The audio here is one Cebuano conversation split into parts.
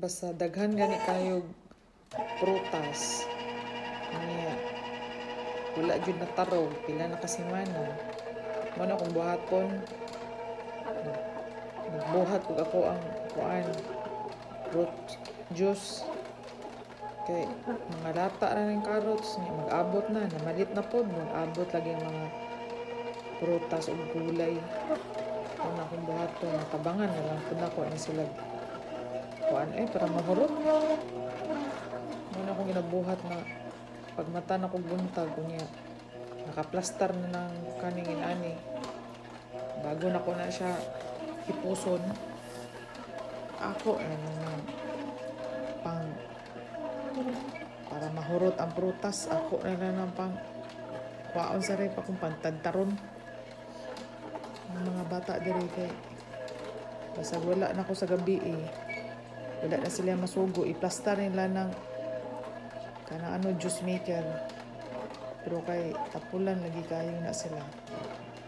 Basta daghan gani kayo prutas. Niya, wala jud natarog, pila na ka semana. Mao na akong buhaton. Nagbuhat og ako ang kuan, fruit juice. Kay mga lata na ng carrots niya, mag-abot na, namalit na pod, mag-abot lagi ang mga prutas ug gulay. Mao na akong buhaton, natabangan na lang pud nako ni sila kuan eh para mahurot. Mao na akong ginabuhat na pagmata na kog buntag, unya nakaplastar na ng kaning inani. Bago na ko na siya hipuson. Ako ano na pang para mahurot ang prutas, ako na lang ng pang kwaon sa rep akong pantadtaron. Ang mga bata diri kay basta wala na ko sa gabi eh. Wala na sila masugo. I-plastar nila ng kanang ano, juice maker. Pero kay tapulan lagi kayo na sila.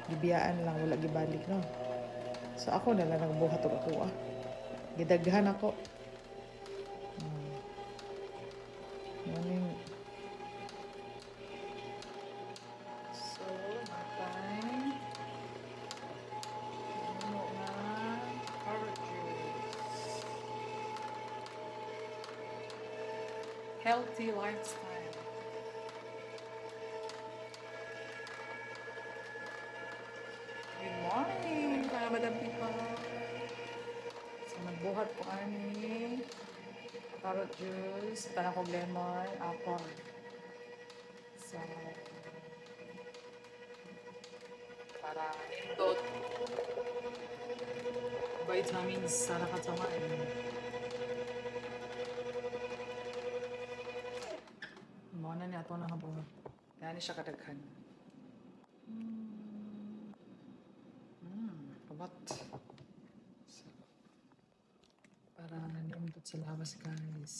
Gibiyaan lang, wala gibalik, no. So ako na lang nagbuhat og ako ah. Gidaghan ako. Morning. So, matay. Ano na carrot juice. Healthy lifestyle. Good morning, mga madam people. So, nagbuhat ko ani carrot juice, tanang kog lemon, apple. So, para nindot vitamins sa katawan. Mao na ni ato na kabuhat. Gani siya kadaghan. Kabat. So, para nindot sa lawas, guys.